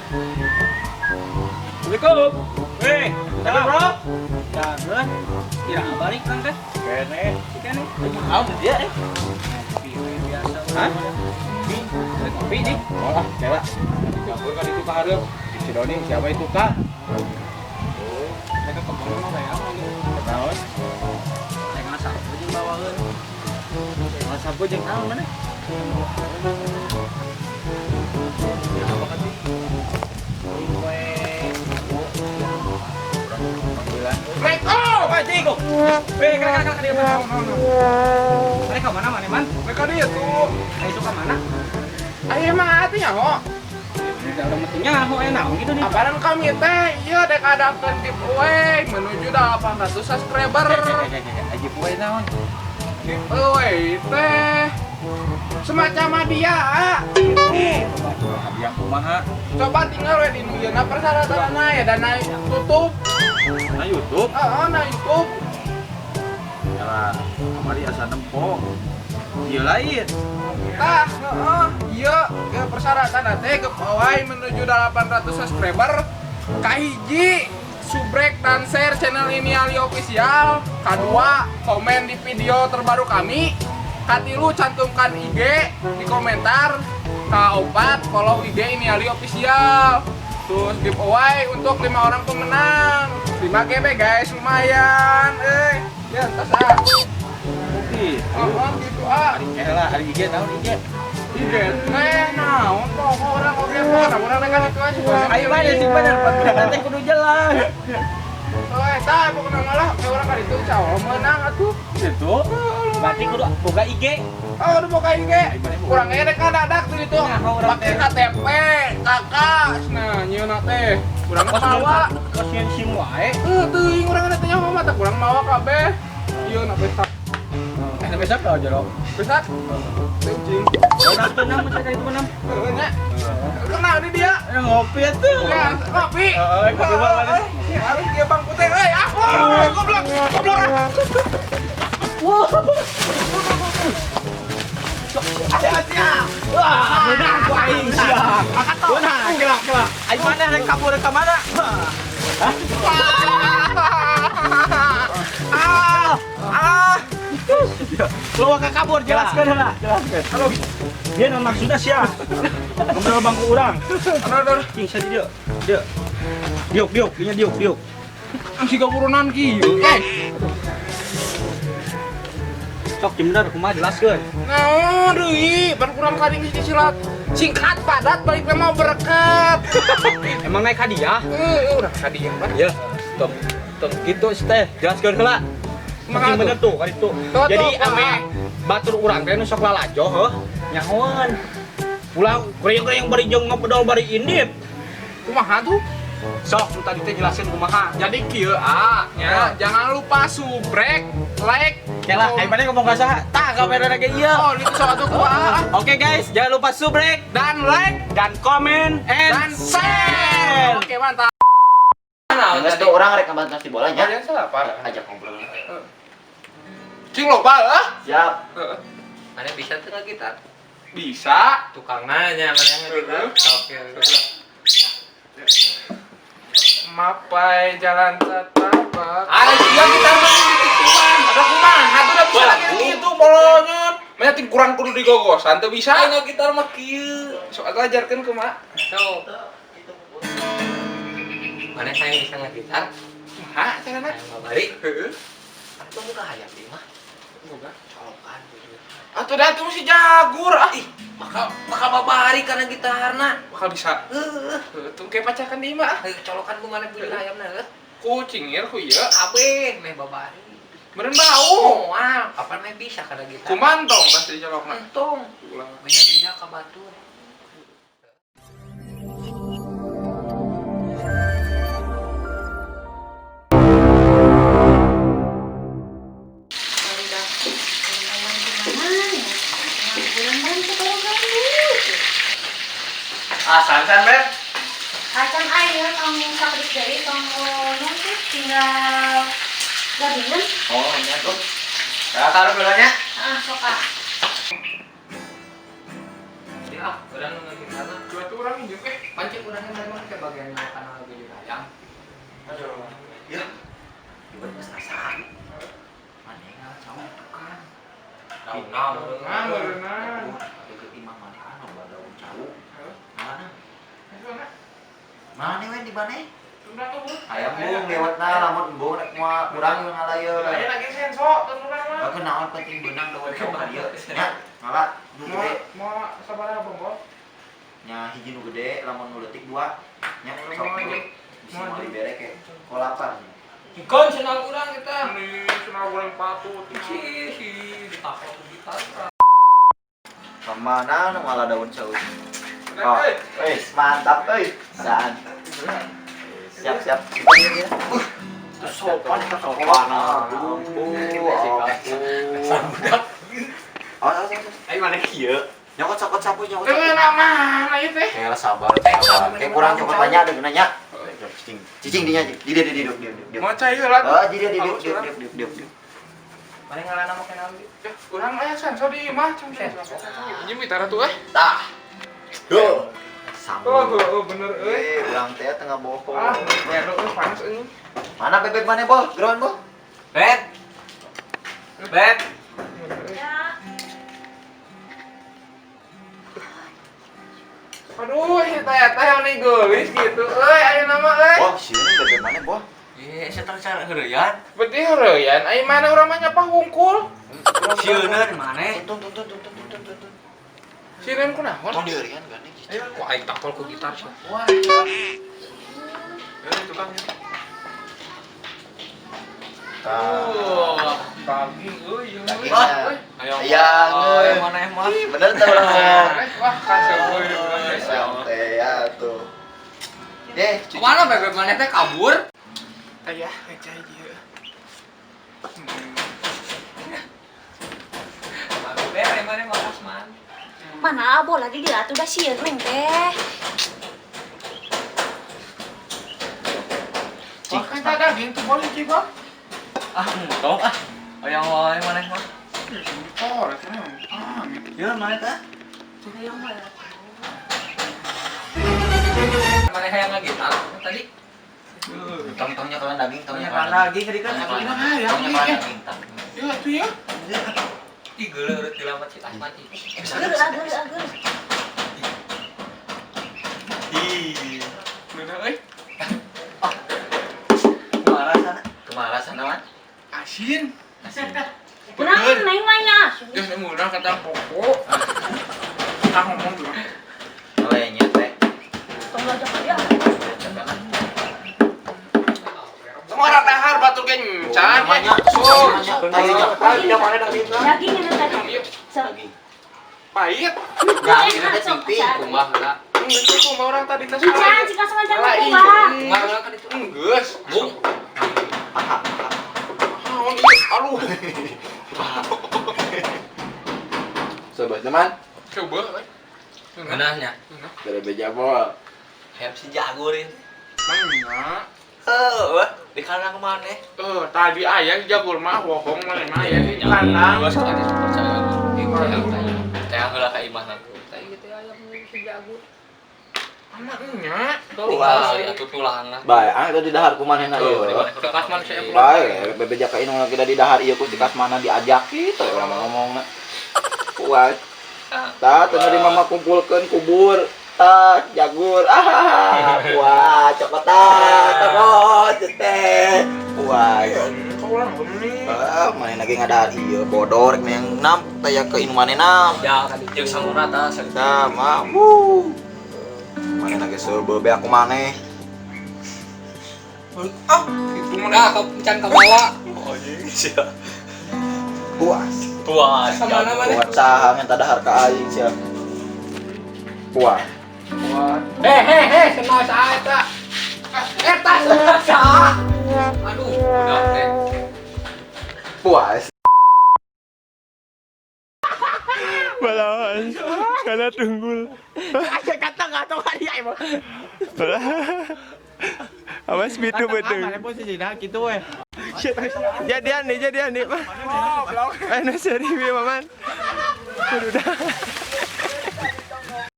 Assalamualaikum. Weh, salam bro. Jangan. Kira balik kan teh? Kene. Kene. Naon dia eh? Kopi biasa. Hah? Kopi. Kopi nih. Oh, ah, kela. Dicampur kan itu kahareup. Si Doni siapa itu kah? Oh, mereka kebon mah kayak apa gitu. Naon? Saya ngasap jeung bawaeun. Ngasap jeung naon mana? Ya apa kan sih? Kue. Panggilan. Oh, anjing kok. Eh, kena kena kena dia. Mereka mana mana man? Mereka dia tuh. Ayo suka mana? Ayo emang hati nyaho. Udah orang metunya nyaho ya naon gitu nih. Aparan kami teh ieu dek adakeun giveaway menuju 800 subscriber. Giveaway naon? Giveaway teh semacam hadiah. Hadiah kumaha? Coba tinggal we di nu ieu persyaratanna ya dana tutup. Na YouTube? Heeh, na YouTube. Yalah, kamari asa nempo. Ieu lain. Tah, heeh, ieu ke persyaratan teh giveaway menuju 800 subscriber. Kahiji subrek dan share channel ini Ali Official. Kedua, komen di video terbaru kami. Katilu cantumkan IG di komentar. Kaopat follow IG ini Ali Official. Terus giveaway untuk 5 orang pemenang. 5 GB guys, lumayan. Ya entas ah. Gitu. Oh, gitu ah. Ari kela, ari IG naon IG? IG teh naon pokok urang oge pokok urang kan itu aja. Ayo mana sih bener, teh kudu jelas. Oh, eta pokokna malah ke urang ka ditu cawol meunang atuh. Gitu. Berarti kudu boga IG. Oh, kudu boga IG. Kurang ge dek dadak tuh ditu. Pake KTP, KK, nah nyieunna teh. Urang mawa kos nyeun SIM wae. Heuh, teuing urang teh nyaho mah teh kurang mawa kabeh. Ieu na besok. Besok tau jero. Besok. Teuing. Menang menang mencari itu menang. Heeh nya. Kenal di dia. Ngopi atuh. Ya, ngopi. Heeh, kopi banget. Harus dia bang putih euy. Ah, goblok. Goblok. Wah. Wah, menang ku aing sia. Menang, kela kela. Aing mana rek kabur ka mana? Hah? Ah. Ah. Lu ka kabur jelaskeun heula, jelaskeun. Halo. Dia non maksudna sia. Ngobrol bangku urang. Aduh, aduh. Cing sia dieu. Dieu. Diuk diuk, dinya diuk diuk. Ang siga burunan kieu. Eh. Sok bener kumaha jelaskeun. Naon deui, ban kurang karing geus disilat. Singkat padat balik mah berkat. Emang naik hadiah? Heeh, urang hadiah mah. Ya, tong tong kitu teh, jelaskeun heula. Kumaha bener tuh kali itu. Jadi ame batur urang teh nu sok lalajo heuh, nyahoan. Pulang kurang-kurang bari jeung ngobodol bari indit. Kumaha tuh? Sok nu tadi teh jelasin kumaha. Jadi kieu ah, nya jangan lupa subrek, like. Kela, aing mana ngomong ka saha? Tah kamera ge ieu. Oh, itu sok atuh kumaha. Oke guys, jangan lupa subrek dan like dan komen and dan share. Oke, mantap. Nah, geus tuh urang rek ngabantos di bolanya. Salah Ajak ngobrol. Cing loba lah. Siap. Mana bisa tuh nggak gitar? Bisa. Tukang nanya mana yang ngegitar. Oke. Mapai jalan setapak. Ah, iya gitar mah ditituan. Ada kumaha tuh udah bisa lagi gitu bolonyon. Manya ting kurang kudu digogosan teu bisa. Ah, nggak gitar mah kieu. Sok atuh ajarkeun kumaha. Sok. Mana saya bisa ngegitar? Kumaha carana? Hayang babari. Heeh. Atuh muka hayam ieu mah. Boga. Colokan. Atuh dah tuh si jagur ah. Ih, bakal bakal babari karena gitarna. Bakal bisa. Heeh. Tuh kayak pacakan di imah ah. Colokan ku mana beli hayamna heuh. Ku cingir ku ieu. Kabeh meh babari. Meureun bau. Moal, kapan meh bisa karena gitar. Kumantong pasti colokna. Entong. Ulah. Beda-beda ka batur. Ah, sansan, Beb. Acan aya tong sakit deui tong nanti tinggal gabingan. Oh, nya tuh. Ya, taruh dulunya. Ah, sok ah. Ya, urang nu ngegitarna. Dua tuh urang injem eh. Pancing urangnya memang ke bagian kana bujur hayam. Aduh. Ya. Ieu geus asa. Maneh cau tukang. Daun naon. Deket imah maneh kan loba daun cau. Mana? Mana we di mana? Ayam bung lewatna lamun embung rek moal urang ngalayeun. Aya lagi senso teu urang mah. Bahkan naon penting beunang daun cau ka dieu. Nya, ngala nu gede. Moal sabaraha bonggol? Nya hiji nu gede lamun nu leutik dua. Nya sok bisi moal dibere ke kolapan. Kon senang urang kita. Ini senang goreng patut. Ih, ditakot gitar. Kemana nu ngala daun cau? Oh, wis mantap euy. Saan. Siap siap. Sopan sopan. Aduh. Sambudak. Awas. Ayo mana kieu? Nyokot cokot sapu nyokot. Teu mana ieu teh? Kayak sabar. Kayak kurang cokot banyak ada nanya. Cicing. Cicing dinya di dia di dia. Mau cai heula. Oh, di dia di dia di dia. Mana ngalana make naon di? Urang aya senso di imah cang senso. Ini gitar tuh eh. Tah. Duh. Sama. Oh, bener euy. Urang teh tengah bohong. Ah, wedo euy panas euy. Mana bebek mana bol? Geroan bol. Bet. Bet. Ya. Aduh, si teh yang nih geulis gitu euy, ayeuna mah euy. Wah, sieun bebek mana bol? Ih, saya cara heureuyan. Berarti heureuyan, ai mana urang mah nyapa hungkul. Sieun maneh. Tun tun tun tun tun tun tun. Sieun kunaon? Tong dieurian gandeng. Ayo, ku aing takol ku gitar sih. Wah. Ya tukang ya. Tah. Daging euy. Ayang. Ayang mana mah? Bener teh urang ngomong. Wah, kasep euy urang. Santai ya tuh. Eh, mana bebek maneh teh kabur? Ayah, ngecai ieu. Bere maneh mah Osman. Mana bola di dia atuh da sieun neng teh. Wah, kan daging tuh boleh sih, Bang. Ah, entong ah. Hayang wae maneh mah. Oh, rasanya. Ah, Ieu mana teh? Hayang wae. Maneh hayang ngagitar tadi. Tong-tongnya kalian daging, tongnya kalian daging tadi kan. Tongnya kalian daging, tong. Iya, tuh ya. Ih, geuleuh dilamat si Asman ih. Agur agur agur. Ih. Bener euy. Ah. Kumaha rasana? Kumaha rasana, Man? Asin. Asin. Kunaon neng mah nya? Ya, murah kata pokok. Ah, ngomong dulu. Olehnya teh. Tong lajak aja. Semua dahar batur kencan. Daging yang tadi. Daging. Pahit. Daging teh pipi. Kumaha heula. Geus kumaha urang tadi teh. Encan jika sama jangan kumaha. Kumaha heula kan itu. Geus. Bung. Naon ieu? Aduh. Coba teman. Coba euy. Ngeunahnya. Dari beja bol. Hayam si jagurin. Mana? Heuh, di kandang maneh. Tadi aya si jagur mah bohong maneh mah aya di kandang. Geus tadi percaya. Teh heula ka imah nanti. Teh ieu teh ayam si jagur. Anaknya. Tinggal atuh tulangna. Bae, ah itu di dahar ku manehna ieu. Si Kasman saya Bae, bebeja ka inung lagi di dahar ieu ku si Kasmana diajak kitu urang mah ngomongna. Kuat. Tah, teu di mama kumpulkeun kubur. Tah, jagur. Ah, wah, cokotan terus teh. Wah. Kau orang benih. Ah, manehna ge ngadahar ieu bodor rek yang nam teh ya ke inung manehna. Ya, jeung sanguna tah. Tah, mah. Wuh. Manehna ge seueur beak ku maneh. Ah, itu mana? Nah, kau can ka bawa. Anjing sia. Puas. Puas. Kemana mana? Puas saha minta dahar ka aing sia. Puas. Eh, eh, eh, senang saha eta. Eta senang saha. Aduh, udah teh. Puas. Balawan, karena tunggul. Aja kata enggak tahu hari aing. Awas bitu betul. Mana posisinya gitu we. Jadian nih, jadian nih. Eh, no seri, maman. Udah.